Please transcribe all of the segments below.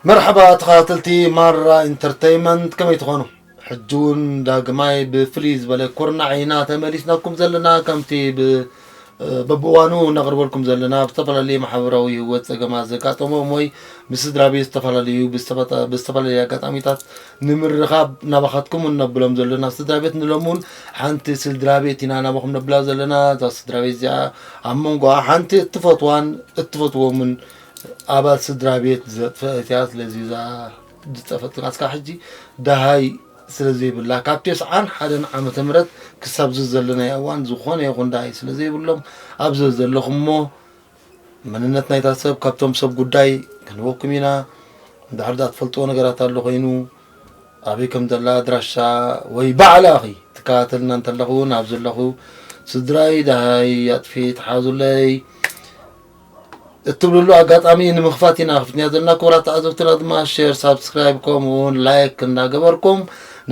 መርሓባ ተኸታተልቲ ማራ ኢንተርተይመንት፣ ከመይ ትኾኑ? ሕጂ እውን ዳግማይ ብፍልይ ዝበለ ኩርናዕ ኢና ተመሊስናኩም ዘለና። ከምቲ ብ-፣ በብእዋኑ እናቕርበልኩም ዘለና፣ ብዝተፈላለየ ማሕበራዊ ህይወት ጸገማት ዘጋጠሞም ወይ ምስ ስድራ ቤት ዝተፈላለዩ ብዝተፈጠ-፣ ብዝተፈላለየ ኣጋጣሚታት ንምርኻብ ናባኻትኩም እነብሎም ዘለና ስድራ ቤት፣ ንሎሚ እውን ሓንቲ ስድራ ቤት ኢና ናባኹም ነብላ ዘለና። እዛ ስድራ ቤት እዚኣ ኣብ መንጎኣ ሓንቲ እትፈትዋን እትፈትዎምን ኣባል ስድራ ቤት ዘጥፈአት እያ። ስለዚ እዛ ዝጠፈት ኣስካ ሕጂ ደሃይ ስለ ዘይብላ፣ ካብ ተስዓን ሓደን ዓመተ ምህረት ክሳብ እዚ ዘለናዮ እዋን ዝኾነ ይኹን ደሃይ ስለ ዘይብሎም፣ ኣብዚ ዘለኹሞ መንነት ናይታ ሰብ ካብቶም ሰብ ጉዳይ ክንህበኩም ኢና። እንድሕር ደኣ ትፈልጥዎ ነገራት ኣሎ ኮይኑ፣ ኣበይ ከም ዘላ ኣድራሻ ወይ ባዕላ ኢኺ ትከታተልና እንተለኹ እውን፣ ኣብ ዘለኹ ስድራይ ደሃይ ኣጥፊ ተሓዙለይ እትብልሉ ኣጋጣሚ ንምኽፋት ኢና ክፍትና ዘለና። ክቡራት ተዓዘብትና ድማ ሼር፣ ሳብስክራይብ ከምኡ እውን ላይክ እንዳገበርኩም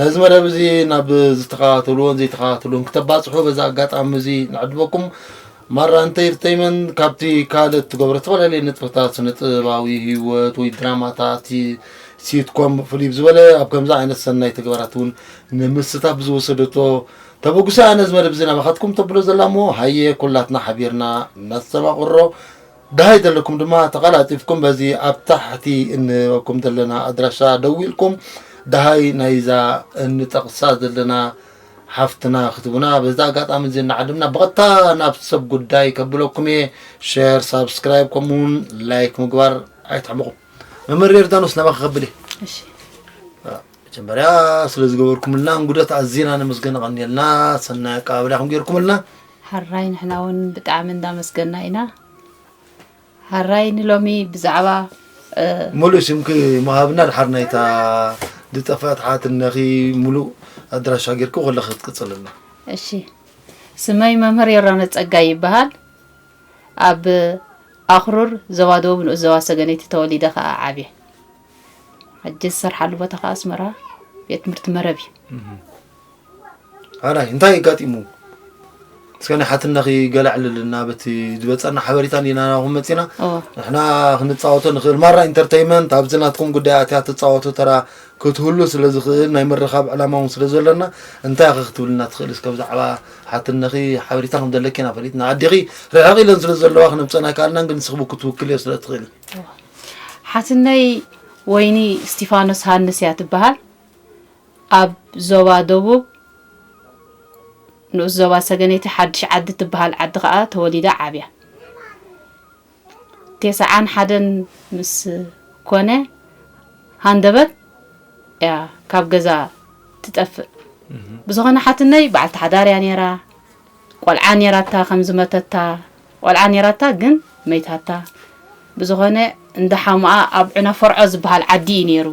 ነዚ መደብ እዚ ናብ ዝተኸታተልዎን ዘይተኸታተልዎን ክተባጽሑ በዚ ኣጋጣሚ እዚ ንዕድመኩም። ማራ ኢንተርተይመንት ካብቲ ካልእ እትገብሮ ዝተፈላለየ ንጥፈታት ስነ ጥበባዊ ህይወት ወይ ድራማታት፣ ሲትኮም ፍልይ ዝበለ ኣብ ከምዚ ዓይነት ሰናይ ተግባራት እውን ንምስታፍ ብዝወሰደቶ ተበግሶ እያ ነዚ መደብ እዚ ናባኻትኩም ተብሎ ዘላ እሞ፣ ሃየ ኩላትና ሓቢርና ነስተማቕሮ። ደሃይ ዘለኩም ድማ ተቐላጢፍኩም በዚ ኣብ ታሕቲ እንህበኩም ዘለና ኣድራሻ ደዊልኩም ደሃይ ናይዛ እንጠቕሳ ዘለና ሓፍትና ክትቡና በዛ ኣጋጣሚ እዚ እናዓለምና ብቐጥታ ናብ ሰብ ጉዳይ ከብለኩም እየ። ሸር፣ ሳብስክራይብ ከምኡውን ላይክ ምግባር ኣይትሕመቑ። መምህር ዮርዳኖስ ናባኻ ከብል እየ። እሺ መጀመርያ ስለ ዝገበርኩምልና እንጉደት ኣዚና ነመስገን፣ ቀኒልና ሰናይ ኣቀባብላ ኢኹም ገይርኩምልና። ሓራይ ንሕና እውን ብጣዕሚ እንዳመስገና ኢና። ሓራይ ንሎሚ ብዛዕባ እ፣ ሙሉእ ሽምኪ ምሃብና ድሓር ናይታ ዝጠፍአት ሓትነኺ ሙሉእ ኣድራሻ ጌርኪ ከለኺ ክትቅጽልና። እሺ ስመይ መምህር ዮርዳኖስ ጸጋይ ይበሃል። ኣብ ኣኽሩር ዞባ ደቡብ ንኡስ ዞባ ሰገነይቲ ተወሊደ ከኣ ዓብየ። ሕጂ ዝሰርሓሉ ቦታ ከኣ ኣስመራ ቤት ትምህርቲ መረብ እዩ። ሓራይ እንታይ ኣጋጢሙ? እስከ ናይ ሓትነኺ ገለ ኣዕልልና፣ በቲ ዝበጸና ሓበሬታ እንዲና ናኹም መጺና። እዎ። ንሕና ክንጻወቶ ንኽእል። ማራ ኢንተርተይመንት ኣብዚ ናትኩም ጉዳይ ኣትያ ትጻወቶ ተራ ክትህሉ ስለ ዝኽእል ናይ ምርኻብ ዕላማ እውን ስለ ዘለና እንታይ ኢኺ ክትብልና ትኽእል? እስከ ብዛዕባ ሓትነኺ ሓበሬታ ከም ዘለኪ ኢና ፈሊጥና። ኣዴኺ ርሕቕ ኢለን ስለ ዘለዋ ክነምጸን ኣይከኣልናን፣ ግን ንስኺ ብክትውክልዮ ስለ ትኽእሊ። ሓትነይ ወይኒ እስቲፋኖስ ሃንስ እያ ትበሃል። ኣብ ዞባ ደቡብ ንኡስ ዞባ ሰገነይቲ ሓድሽ ዓዲ ትበሃል ዓዲ ከኣ ተወሊዳ ዓብያ። ቴስዓን ሓደን ምስ ኮነ ሃንደበት እያ ካብ ገዛ ትጠፍእ። ብዝኾነ ሓትነይ በዓልቲ ሓዳር እያ ነይራ። ቆልዓ ነይራታ ከም ዝመተታ፣ ቆልዓ ነይራታ ግን መይታታ። ብዝኾነ እንዳ ሓሙኣ ኣብ ዑና ፈርዖ ዝበሃል ዓዲ እዩ ነይሩ።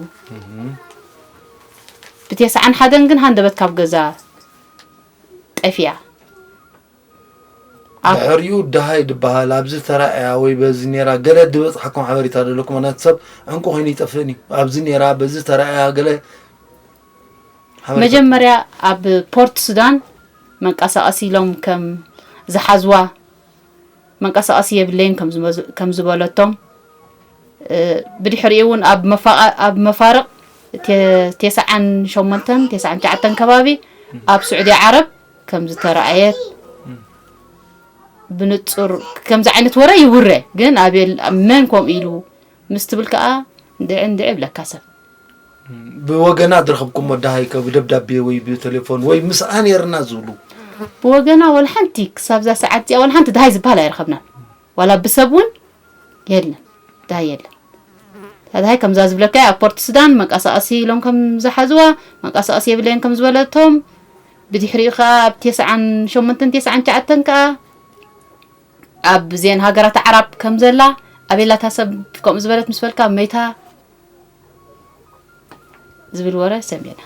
ብቴስዓን ሓደን ግን ሃንደበት ካብ ገዛ ጠፊኣ። ኣብ- ድሕሪኡ ደሃይ ድበሃል ኣብዚ ተራእያ ወይ በዚ ነይራ ገለ ድበጽሓኩም ሓበሬታ ደለኩም? ኣናት ሰብ ዕንቁ ኮይኑ ይጠፍእን እዩ። ኣብዚ ነይራ በዚ ተራእያ ገለ ሓበሬታ- መጀመርያ ኣብ ፖርት ሱዳን መንቀሳቐሲ ኢሎም ከም ዝሓዝዋ፣ መንቀሳቐሲ የብለይን ከም ዝመዝ-፣ ከም ዝበለቶም፣ እ፣ ብድሕሪኡ እውን ኣብ መፋ-፣ ኣብ መፋርቕ ቴ-፣ ቴስዓን ሸሞንተን ቴስዓን ትሽዓተን ከባቢ ኣብ ስዑዲ ዓረብ ከም ዝተረኣየት ብንጹር ከምዚ ዓይነት ወረ ይውረ፣ ግን ኣቤል መን ከምኡ ኢሉ ምስ ትብል ከኣ እንድዒ እንድዒ ይብለካ ሰብ። ብወገና ዝረኸብኩሞ ደሃይ ከ ብደብዳቤ ወይ ብቴሌፎን ወይ ምስኣ ነይርና ዝብሉ? ብወገና ወላ ሓንቲ ክሳብ እዛ ሰዓት እዚኣ ወላ ሓንቲ ደሃይ ዝበሃል ኣይረኸብናን። ዋላ ብሰብ እውን የለን፣ ደሃይ የለን። እታ ደሃይ ከምዛ ዝብለካ እያ፣ ኣብ ፖርት ሱዳን መንቀሳቐሲ ኢሎም ከም ዝሓዝዋ፣ መንቀሳቐሲ የብለይን ከም ዝበለቶም፣ ብድሕሪኡ ከኣ ኣብ ቴስዓን ሸሞንተን ቴስዓን ትሽዓተን ከኣ ኣብ ዜን ሃገራት ኣዕራብ ከም ዘላ፣ ኣቤላታ ሰብ ከምኡ ዝበለት ምስ በልካ መይታ ዝብል ወረ ሰሚዕና።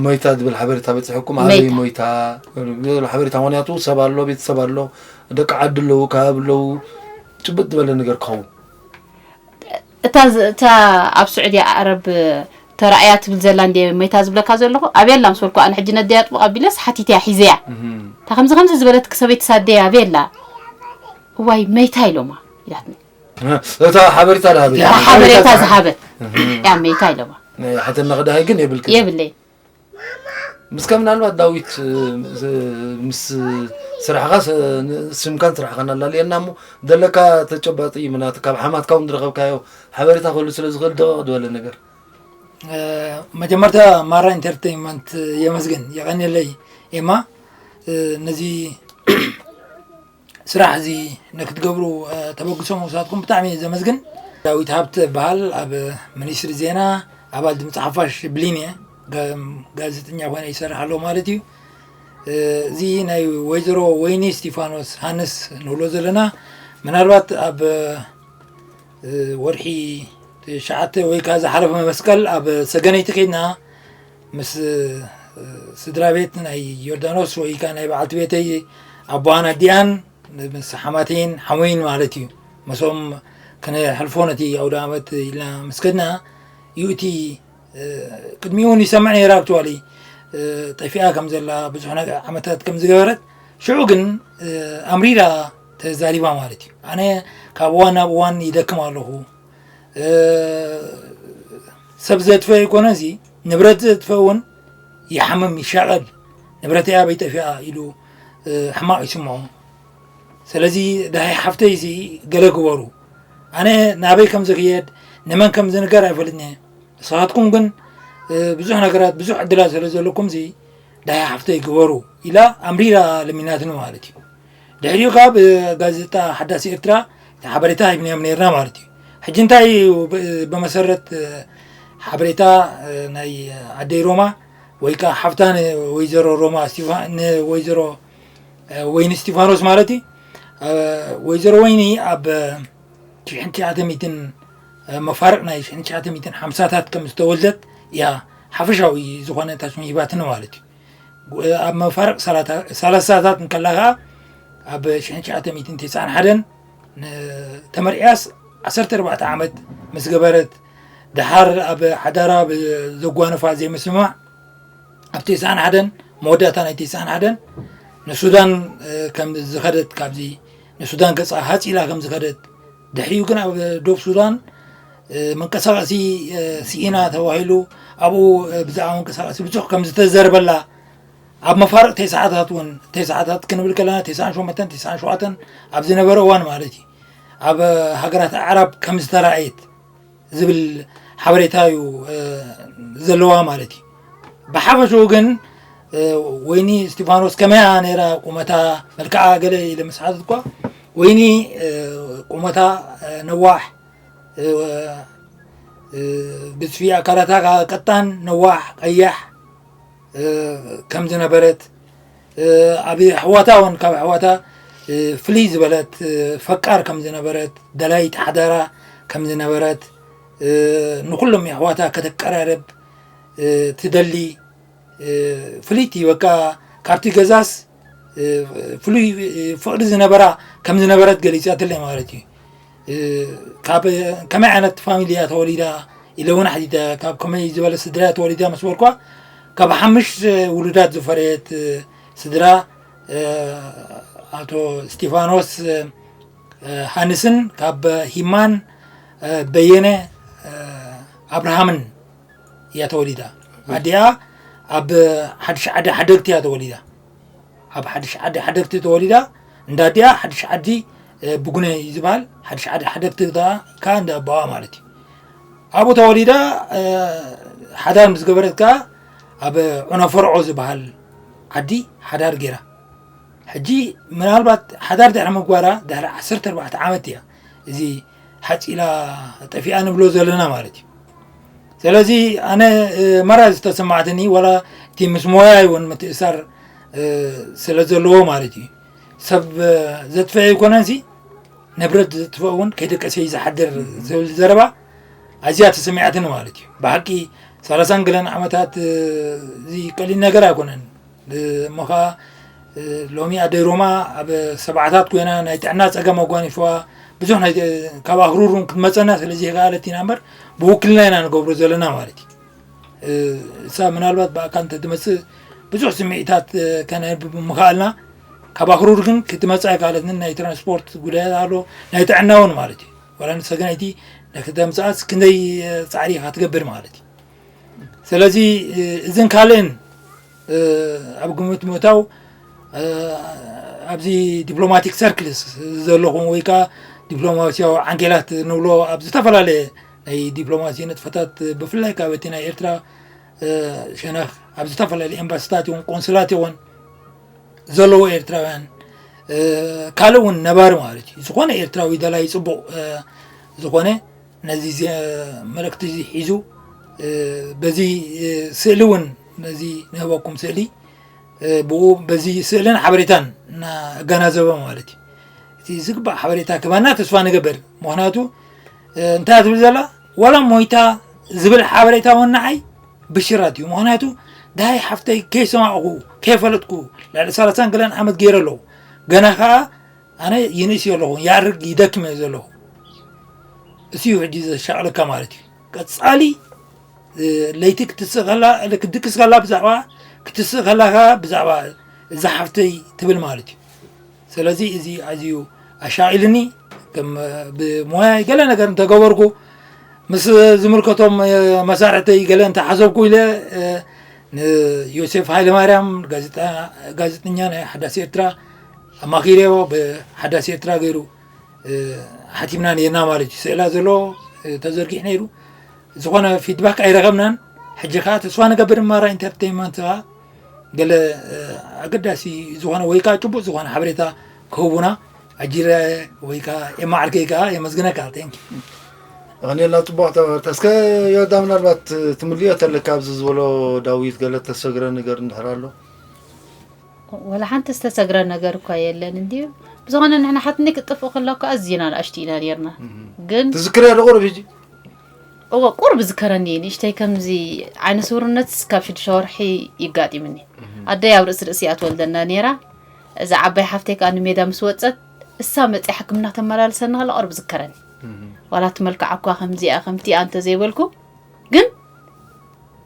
መይታ ዝብል ሓበሬታ በፂሕኩም? መይታ። ኣበይ መይታ ዝብል ሓበሬታ? ምክንያቱ ሰብ ኣሎ፣ ቤተሰብ ኣሎ፣ ደቂ ዓዲ ኣለዉ፣ ከባቢ ኣለዉ፣ ጭብጥ ዝበለ ነገር ክኸውን። እታ ዝ-፣ እታ ኣብ ስዑዲ ዓረብ ተራእያ ትብል ዘላ እንደ መይታ ዝብለካ ዘለኹ ኣበየላ ምስ በልኩ፣ ኣነ ሕጂ ነደያ ጥቡቕ ኣቢለስ ሓቲተያ ሒዘያ። እህም። እታ ከምዚ ከምዚ ዝበለትኪ ሰበይቲ ሳደያ ኣበየላ? እዋይ መይታ ኢሎማ ኢላትኒ። እታ ሓበሬታ ዝሃበ። ሓበሬታ ዝሃበ። ያ ሜታ ኢለዋ። ሓተና ክዳሃይ ግን የብልክ። የብለይ። ምስከ ምናልባት ዳዊት፣ እ፣ ዝ-፣ ምስ ስራሕኻ ስ-፣ ን-፣ ስምካን ስራሕኻን ኣላልየና እሞ፣ ዘለካ ተጨባጢ ምናት ካብ ሓማትካ እውን ዝረኸብካዮ ሓበሬታ ክህሉ ስለ ዝኽእል ደቐቕ ዝበለ ነገር። እ፣ መጀመርታ ማራ ኢንተርቴይንመንት የመስግን፣ የቐንየለይ ኤማ። እ፣ ነዚ ስራሕ እዚ ንክትገብሩ፣ እ፣ ተበግሶ ምውሳድኩም ብጣዕሚ እየ ዘመስግን። ዳዊት ሃብተ እበሃል፣ ኣብ ሚኒስትሪ ዜና ኣባል ድምፂ ሓፋሽ ብሊን እየ። ጋ-፣ ጋዜጠኛ ኮይነ ይሰርሕ ኣለኹ ማለት እዩ። እ፣ እዚ ናይ ወይዘሮ ወይኒ እስቲፋኖስ ሃንስ ንብሎ ዘለና፣ ምናልባት ኣብ፣ እ፣ ወርሒ ትሽዓተ ወይ ከዓ ዝሓለፈ መስቀል ኣብ ሰገነይቲ ከይድና ምስ፣ እ፣ ስድራ ቤት ናይ ዮርዳኖስ ወይ ከዓ ናይ በዓልቲ ቤተይ ኣቦኣን ኣዲኣን ምስ ሓማተይን ሓወይን ማለት እዩ። ምስኦም ክነሕልፎ ነቲ ኣውደ ዓመት ኢልና ምስ ከድና፣ እዩ እቲ፣ እ፣ ቅድሚኡ እውን ይሰምዕ ነይረ፣ ኣክቹዋሊ፣ እ፣ ጠፊኣ ከም ዘላ፣ ብዙሕ ነገ-፣ ዓመታት ከም ዝገበረት። ሽዑ ግን፣ እ፣ ኣምሪራ ተዛሪባ ማለት እዩ። ኣነ ካብ እዋን ናብ እዋን ይደክም ኣለኹ። እ፣ ሰብ ዘጥፍአ ኣይኮነ፣ እዚ ንብረት ዘጥፍአ እውን ይሓምም፣ ይሻቐል። ንብረተይ ኣበይ ጠፊኣ ኢሉ፣ እ፣ ሕማቕ ይስምዖ። ስለዚ ዳሃይ ሓፍተይ እዚ ገለ ግበሩ። ኣነ ናበይ ከም ዝኽየድ፣ ንመን ከም ዝንገር ኣይፈልጥን እየ። ንስኻትኩም ግን፣ እ፣ ብዙሕ ነገራት፣ ብዙሕ ዕድላት ስለ ዘለኩም እዚ ዳሃይ ሓፍተይ ግበሩ ኢላ ኣምሪራ ለሚናትኒ ማለት እዩ። ድሕሪኡ ካብ ጋዜጣ ሓዳስ ኤርትራ ሓበሬታ ሂብናዮም ነይርና ማለት እዩ። ሕጂ እንታይ እዩ ብ-፣ ብመሰረት፣ እ፣ ሓበሬታ፣ እ፣ ናይ ኣደይ ሮማ ወይ ከዓ ሓፍታ ንወይዘሮ ሮማ እስቲፋ-፣ ንወይዘሮ፣ እ፣ ወይኒ እስቲፋኖስ ማለት እዩ። እ፣ ወይዘሮ ወይኒ ኣብ ሽሕን ትሽዓተ ሚእትን፣ እ፣ መፋርቕ ናይ ሽሕን ትሽዓተ ሚእትን ሓምሳታት ከም ዝተወልደት እያ ሓፈሻዊ ዝኾነ ታሽሙ ሂባትኒ ማለት እዩ። ኣብ መፋርቕ ሰላታ-፣ ሰላሳታት እንከላ ኸዓ ኣብ ሽሕን ትሽዓተ ሚእትን ተስዓን ሓደን ን-፣ ተመርዕያስ ዓሰርተ ኣርባዕተ ዓመት ምስ ገበረት፣ ደሓር ኣብ ሓዳራ ብዘጓነፋ ዘይምስምማዕ ኣብ ተስዓን ሓደን፣ መወዳእታ ናይ ተስዓን ሓደን ንሱዳን፣ እ፣ ከም ዝኸደት፣ ካብዚ ንሱዳን ገጻ ሃጽ ኢላ ከም ዝኸደት፣ ድሕሪኡ ግን ኣብ ዶብ ሱዳን፣ እ፣ መንቀሳቐሲ፣ እ፣ ስኢና ተባሂሉ ኣብኡ፣ እ፣ ብዛዕባ መንቀሳቐሲ ብዙሕ ከም ዝተዘርበላ፣ ኣብ መፋርቕ ተስዓታት እውን፣ ተስዓታት ክንብል ከለና ተስዓን ሸሞንተን፣ ተስዓን ሸውዓተን ኣብ ዝነበረ እዋን ማለት እዩ፣ ኣብ ሃገራት ኣዕራብ ከም ዝተራእየት ዝብል ሓበሬታ እዩ፣ እ፣ ዘለዋ ማለት እዩ። ብሓፈሽኡ ግን፣ እ፣ ወይኒ እስቲፋኖስ ከመይ እያ ነይራ ቁመታ፣ መልክዓ ገለ ኢለ ምስ ሓተትኳ፣ ወይኒ፣ እ፣ ቁመታ፣ እ፣ ነዋሕ፣ እ፣ እ፣ ግዝፊ ኣካላታ ከኣ ቀጣን፣ ነዋሕ፣ ቀያሕ፣ እ፣ ከም ዝነበረት፣ እ፣ ኣብ ኣሕዋታ እውን ካብ ኣሕዋታ፣ እ፣ ፍልይ ዝበለት፣ እ፣ ፈቃር ከም ዝነበረት፣ ደላይት ሓዳራ ከም ዝነበረት፣ እ፣ ንኹሎም ኣሕዋታ ከተቀራርብ፣ እ፣ ትደሊ፣ እ፣ ፍልይቲ በቃ ካብቲ ገዛስ፣ እ፣ ፍሉይ፣ እ፣ ፍቕሪ ዝነበራ ከም ዝነበረት ገሊጻትለይ ማለት እዩ። እ፣ ካብ ከመይ ዓይነት ፋሚሊ እያ ተወሊዳ ኢለ እውን ሓቲተ። ካብ ከመይ ዝበለ ስድራ እያ ተወሊዳ ምስ በልኳ፣ ካብ ሓሙሽተ ውሉዳት ዝፈረየት፣ እ፣ ስድራ፣ እ፣ ኣቶ እስቲፋኖስ፣ እ፣ ሃንስን ካብ ሂማን፣ እ፣ በየነ፣ እ፣ ኣብርሃምን እያ ተወሊዳ። ኣዲኣ ኣብ ሓድሽ ዓዲ ሓደግቲ እያ ተወሊዳ። ኣብ ሓድሽ ዓዲ ሓደግቲ ተወሊዳ። እንዳ ኣዲኣ ሓድሽ ዓዲ፣ እ፣ ብጉነ እዩ ዝበሃል። ሓድሽ ዓዲ ሓደግቲ ከኣ እንዳ ኣቦኣ ማለት እዩ። ኣብኡ ተወሊዳ፣ እ፣ ሓዳር ምስ ገበረት ከኣ ኣብ ዑና ፈርዖ ዝበሃል ዓዲ ሓዳር ገይራ። ሕጂ ምናልባት ሓዳር ድሕሪ ምግባራ ድሕሪ ዓሰርተ ኣርባዕተ ዓመት እያ እዚ ሓፂላ ጠፊኣ ንብሎ ዘለና ማለት እዩ። ስለዚ ኣነ፣ እ፣ መራ ዝተሰማዕትኒ ዋላ እቲ ምስ ሞያይ እውን ምትእሳር፣ እ፣ ስለ ዘለዎ ማለት እዩ። ሰብ፣ እ፣ ዘጥፍአ ኣይኮነን ሲ ንብረት ዘጥፍአ እውን ከይደቀሰ እዩ ዝሓድር ዝብል ዘረባ ኣዝያ ተሰሚዓትኒ ማለት እዩ። ብሓቂ ሰላሳን ገለን ዓመታት፣ እ፣ እዚ ቀሊል ነገር ኣይኮነን። እ፣ እሞ ኸዓ፣ እ፣ ሎሚ ኣደይ ሮማ ኣብ ሰብዓታት ኮይና ናይ ጥዕና ጸገም ኣጓኒፍዋ ብዙሕ ናይ፣ ካብ ኣህሩር እውን ክትመጸና ስለ ዘይከኣለት ኢና እምበር ብውክልና ኢና ንገብሮ ዘለና ማለት እዩ። እ፣ እሳ ምናልባት ብኣካል እንተትመጽእ ብዙሕ ስምዒታት፣ እ፣ ከነንብብ ምኽኣልና፣ ካብ ኣኽሩር ግን ክትመጽእ ኣይከኣለትን። ናይ ትራንስፖርት ጉዳያት ኣሎ፣ ናይ ጥዕና እውን ማለት እዩ። ዋላ ንሰገናይቲ ከተምፅኣስ ክንደይ ፃዕሪ ኢኻ ትገብር ማለት እዩ። ስለዚ እዝን ካልእን ኣብ ግምት ምእታው ኣብዚ ዲፕሎማቲክ ሰርክልስ ዘለኹም ወይ ከዓ ዲፕሎማሲያዊ ዓንኬላት ንብሎ ኣብ ዝተፈላለየ ናይ ዲፕሎማሲ ንጥፈታት ብፍላይ ካብ እቲ ናይ ኤርትራ ሸነኽ ኣብ ዝተፈላለዩ ኤምባሲታት ይኹን ቆንስላት ይኹን ዘለዎ ኤርትራውያን ካልእ እውን ነባሪ ማለት እዩ ዝኾነ ኤርትራዊ ደላይ ፅቡቕ ዝኾነ ነዚ መልእክቲ እዚ ሒዙ በዚ ስእሊ እውን ነዚ ንህበኩም ስእሊ ብኡ በዚ ስእልን ሓበሬታን እናገናዘበ ማለት እዩ እቲ ዝግባእ ሓበሬታ ክባና ተስፋ ንገብር ምክንያቱ እንታይ ትብል ዘላ ዋላ ሞይታ ዝብል ሓበሬታ እውን ንዓይ ብሽራት እዩ ምክንያቱ ዳይ ሓፍተይ ከይሰማዕኹ ከይፈለጥኩ ልዕሊ ሰላሳን ገለን ዓመት ገይረ ኣለኹ ገና ከዓ ኣነ ይንእስ ኣለኹ ይኣርግ ይደክም እየ ዘለኹ እሱ እዩ ሕጂ ዘሻቕለካ ማለት እዩ ቀፃሊ ለይቲ ክትስእ ከላ ክትድቅስ ከላ ብዛዕባ ክትስእ ከላ ከዓ ብዛዕባ እዛ ሓፍተይ ትብል ማለት እዩ ስለዚ እዚ ኣዝዩ ኣሻቒልኒ ከም ብሞያ ገለ ነገር እንተገበርኩ ምስ ዝምልከቶም መሳርሕተይ ገለ እንተሓሰብኩ ኢለ ንዮሴፍ ሃይለማርያም ጋዜጠኛ ናይ ሓዳስ ኤርትራ ኣማኺረዮ ብሓዳስ ኤርትራ ገይሩ ሓቲምና ነርና ማለት እዩ ስእላ ዘሎ ተዘርጊሕ ነይሩ ዝኾነ ፊድባክ ኣይረኸብናን ሕጂ ከዓ ተስፋ ንገብር ማራ ኢንተርቴንመንት ከዓ ገለ ኣገዳሲ ዝኾነ ወይ ከዓ ጭቡጥ ዝኾነ ሓበሬታ ክህቡና ኣጂረ ወይ ከዓ የማዓርከይ ከዓ የመስግነካ ቴንክ ኣኔላ ፅቡቅ ተበርተ እስከ ዮዳ ምናልባት ትምልዮ ተለካ ኣብዚ ዝበሎ ዳዊት ገለ ተሰግረ ነገር እንድሕር ኣሎ ወላ ሓንቲ ዝተሰግረ ነገር እኳ የለን እንድዩ ብዝኾነ ንሕና ሓትኒ ክትጥፍእ ከላ እኳ ኣዝና ንኣሽቱ ኢና ነርና ግን ትዝክርያ ዶ ቁሩብ ሕጂ እወ ቁሩብ ዝከረኒ እዩ ንእሽተይ ከምዚ ዓይነ ስውርነት ካብ ሽዱሽተ ወርሒ ይጋጢምኒ ኣደይ ኣብ ርእሲ ርእሲ እያ ትወልደና ነይራ እዛ ዓባይ ሓፍተይ ከዓ ንሜዳ ምስ ወፀት እሳ መፅያ ሕክምና ተመላልሰና ከላ ቁሩብ ዝከረኒ ዋላ እቲ መልክዓ እኳ ከምዚኣ ከምቲኣ እንተዘይበልኩ ግን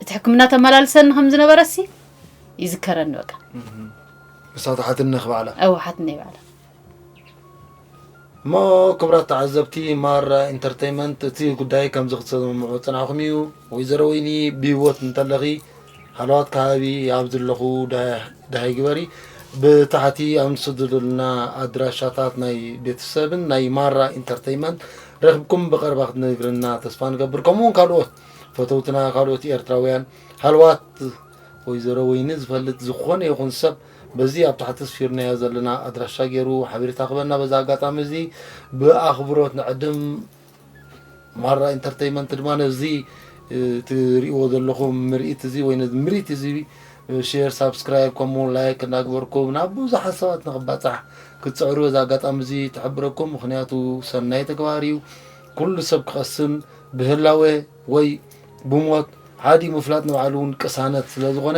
እቲ ሕክምና ተመላልሰኒ ከም ዝነበረሲ ይዝከረኒ በቃ እሳ ተሓትኒ ክባዕላ እው ሓትነይ ባዕላ እሞ ክብራት ተዓዘብቲ ማራ ኢንተርተይመንት እቲ ጉዳይ ከምዚ ክትሰምዑ ፅናዕኹም እዩ ወይዘሮ ወይኒ ብህይወት እንተለኺ ሃለዋት ከባቢ ኣብ ዘለኹ ዳሃይ ግበሪ ብታሕቲ ኣብ ንሰደደልና ኣድራሻታት ናይ ቤተሰብን ናይ ማራ ኢንተርተይመንት ረኺብኩም ብቐረባ ክትነግርና ተስፋ ንገብር ከምኡውን ካልኦት ፈተውትና ካልኦት ኤርትራውያን ሃለዋት ወይዘሮ ወይኒ ዝፈልጥ ዝኾነ ይኹን ሰብ በዚ ኣብ ታሕቲ ስፊርናዮ ዘለና ኣድራሻ ገይሩ ሓበሬታ ክበና በዚ ኣጋጣሚ እዚ ብኣኽብሮት ንዕድም ማራ ኢንተርተይመንት ድማ ነዚ ትሪእዎ ዘለኹም ምርኢት እዚ ወይ ነዚ ምርኢት እዚ ሼር ሳብስክራይብ ከምኡ ላይክ እናግበርኩም ናብ ብዙሓት ሰባት ንክባፃሕ ክትፅዕሩ በዚ ኣጋጣሚ እዚ ትሕብረኩም ምክንያቱ ሰናይ ተግባር እዩ ኩሉ ሰብ ክቐስን ብህላወ ወይ ብሞት ሓዲ ምፍላጥ ንባዕሉ እውን ቅሳነት ስለ ዝኾነ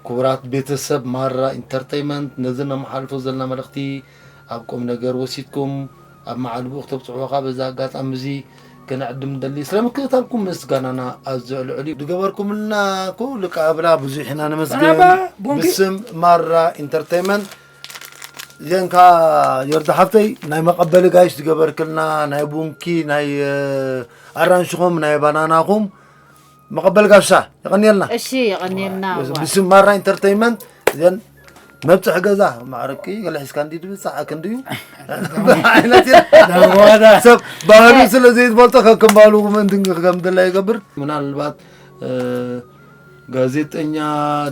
ክቡራት ቤተሰብ ማራ ኢንተርተይመንት ነዚ ነመሓልፎ ዘለና መልእኽቲ ኣብ ቁም ነገር ወሲድኩም ኣብ መዓልብኡ ክተብፅሕዎ ካብ እዚ ኣጋጣሚ እዚ ክንዕድም ንደሊ ስለ ምክትታልኩም ምስጋናና ኣዝዮ ልዑል እዩ ዝገበርኩምልና ኩሉ ቃብላ ብዙሕ ኢና ነመስግን ብስም ማራ ኢንተርተይመንት እዚአን ከዓ ዮርዳ ሓፍተይ ናይ መቐበሊ ጋይሽ ዝገበርክልና ናይ ቡንኪ ናይ ኣራንሽኹም ናይ ባናናኹም መቐበል ጋሻ የቐንየልና እሺ የቐንየልና ብስም ማራ ኢንተርተይመንት እዘን መብፅሒ ገዛ ማዕረቂ ገለ ሒዝካ እንዲ ድብል ሰዓክ እንድዩ ሰብ ባህሉ ስለ ዘይትፈልጦ ከከም ባህሉ ምእንቲ ከም ድላ ይገብር ምናልባት ጋዜጠኛ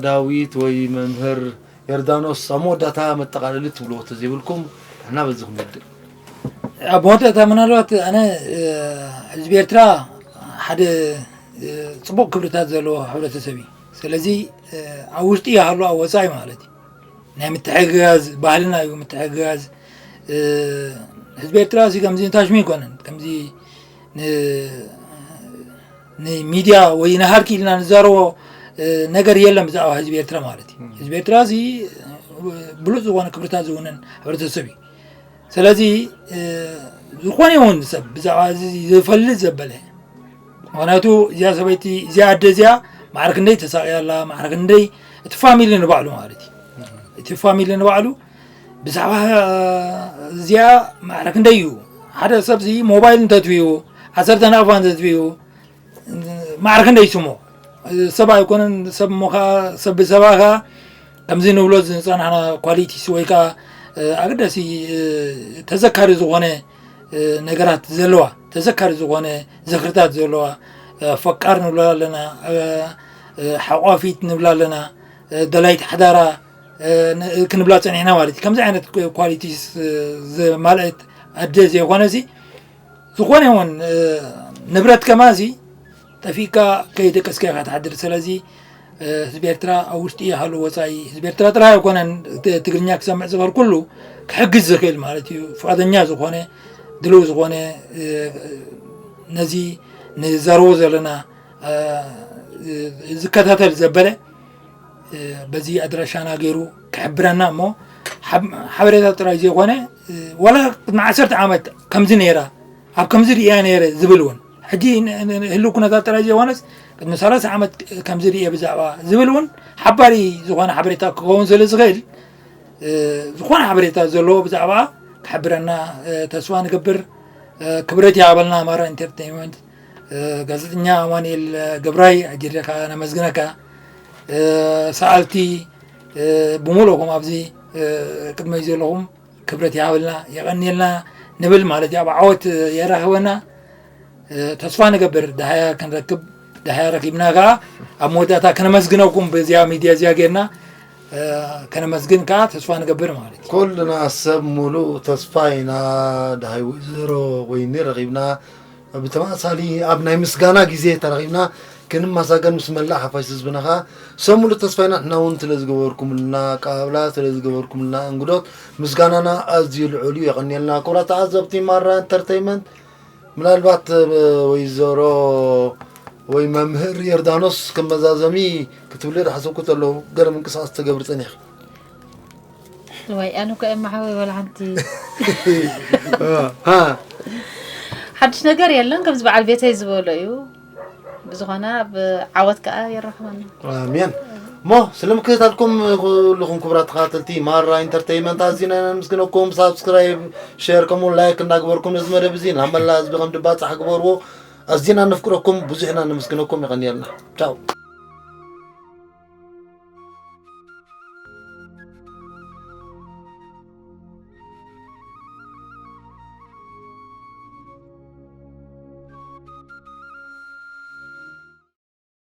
ዳዊት ወይ መምህር ዮርዳኖስ ኣብ መወዳእታ መጠቓለሊ ትብልዎ ተዘይብልኩም ንሕና በዚ ክንወድእ ኣብ መወዳእታ ምናልባት ኣነ ህዝቢ ኤርትራ ሓደ ፅቡቕ ክብርታት ዘለዎ ሕብረተሰብ እዩ ስለዚ ኣብ ውሽጢ ይሃሉ ኣብ ወፃኢ ማለት እዩ ናይ ምትሕግጋዝ ባህልና እዩ ምትሕግጋዝ ህዝቢ ኤርትራ ሲ ከምዚ ታሽሚ ይኮነን ከምዚ ንሚድያ ወይ ንሃርኪ ኢልና ንዛረቦ ነገር የለን ብዛዕባ ህዝቢ ኤርትራ ማለት እዩ ህዝቢ ኤርትራ ሲ ብሉፅ ዝኾነ ክብርታት ዝውንን ሕብረተሰብ እዩ ስለዚ ዝኾነ ይኹን ሰብ ብዛዕባ እዚ ዝፈልጥ ዘበለ ምክንያቱ እዚኣ ሰበይቲ እዚኣ ኣደ እዚኣ ማዕረ ክንደይ ተሳቅያ ኣላ ማዕረ ክንደይ እቲ ፋሚሊ ንባዕሉ ማለት እዩ እቲ ፋሚሊ ንባዕሉ ብዛዕባ እዚኣ ማዕረ ክንደይ እዩ ሓደ ሰብዚ ሞባይል እንተትብዩ፣ ዓሰርተ ናቕፋ እንተትብዩ፣ ማዕረ ክንደይ ስሞ ሰብ ኣይኮነን። ሰብ ሞ ከዓ ሰብ ብሰባ ከዓ ከምዚ ንብሎ ዝፀናሕና ኳሊቲስ ወይ ከዓ ኣገዳሲ ተዘካሪ ዝኾነ ነገራት ዘለዋ፣ ተዘካሪ ዝኾነ ዝኽርታት ዘለዋ፣ ፈቃር ንብላ ኣለና፣ ሓቋፊት ንብላ ኣለና፣ ደላይት ሓዳራ ክንብላ ፀኒሕና ማለት እዩ። ከምዚ ዓይነት ኳሊቲስ ዘማልአት ኣደ ዘይኮነሲ ዝኾነ እውን ንብረት ከማዚ ጠፊእካ ከይደቀስካ ኢኻ ትሓድር። ስለዚ ህዝቢ ኤርትራ ኣብ ውሽጢ ይሃሉ ወፃኢ፣ ህዝቢ ኤርትራ ጥራይ ኣይኮነን፣ ትግርኛ ክሰምዕ ዝኽእል ኩሉ ክሕግዝ ዝኽእል ማለት እዩ። ፍቓደኛ ዝኾነ፣ ድልው ዝኾነ፣ ነዚ ንዛረቦ ዘለና ዝከታተል ዘበለ በዚ ኣድራሻና ገይሩ ክሕብረና እሞ ሓበሬታ ጥራይ ዘይኮነ፣ ዋላ ቅድሚ ዓሰርተ ዓመት ከምዚ ነይራ፣ ኣብ ከምዚ ርእያ ነይረ ዝብል እውን፣ ሕጂ ህልው ኩነታት ጥራይ ዘይኮነስ ቅድሚ ሰላሳ ዓመት ከምዚ ርእየ ብዛዕባ ዝብል እውን ሓባሪ ዝኾነ ሓበሬታ ክኸውን ስለ ዝኽእል፣ ዝኾነ ሓበሬታ ዘለዎ ብዛዕባ ክሕብረና ተስፋ ንገብር። ክብረት ይሃበልና ኣማራ ኢንተርቴይንመንት። ጋዜጠኛ ኣማኑኤል ገብራይ ኣጅሪኻ ነመስግነካ። ሰኣልቲ ብምልእኩም ኣብዚ ቅድመይ ዘለኹም ክብረት ይሃበልና፣ የቐንየልና ንብል ማለት እዩ። ኣብ ዓወት የራኽበና። ተስፋ ንገብር ደሃያ ክንረክብ፣ ደሃያ ረኪብና ከዓ ኣብ መወዳእታ ከነመስግነኩም፣ በዚያ ሚድያ እዚያ ጌርና ከነመስግን ከዓ ተስፋ ንገብር ማለት እዩ። ኩልና ሰብ ሙሉእ ተስፋ ኢና። ደሃይ ወይዘሮ ወይኒ ረኺብና፣ ብተመሳሳሊ ኣብ ናይ ምስጋና ግዜ ተረኺብና ክንመሳገን ምስ መላእ ሓፋሽ ህዝብና ከዓ ሰብ ሙሉእ ተስፋ ኢና። ንሕና እውን ስለ ዝገበርኩምልና ኣቀባብላ፣ ስለ ዝገበርኩምልና እንግዶት ምስጋናና ኣዝዩ ልዑል እዩ። የቐንየልና። ክቡራት ተዓዘብቲ ማራ ኢንተርተይመንት፣ ምናልባት ወይዘሮ ወይ መምህር ዮርዳኖስ ከም መዛዘሚ ክትብሊ ዝሓሰብኩ ተለዉ ገለ ምንቅስቃስ ተገብሪ ጸኒሕኪ። ወይ ኣነ እኮ እየ ማሓወይ ወላ ሓንቲ ሓድሽ ነገር የለን። ከምዚ በዓል ቤተይ ዝበሎ እዩ። ብዝኾነ ኣብ ዓወት ከዓ የራኽበና። ኣሜን። እሞ ስለ ምክትታልኩም ኩልኹም ክቡራት ተኸታተልቲ ማራ ኢንተርተይመንት ኣዚና ነመስግነኩም። ሳብስክራይብ፣ ሼር ከምኡ ላይክ እንዳግበርኩም ነዚ መደብ እዚ ናብ መላእ ህዝቢ ከም ድባፃሕ ግበርዎ። ኣዚና ነፍቅረኩም፣ ብዙሕ ኢና ነመስግነኩም። የቐንየልና። ቻው።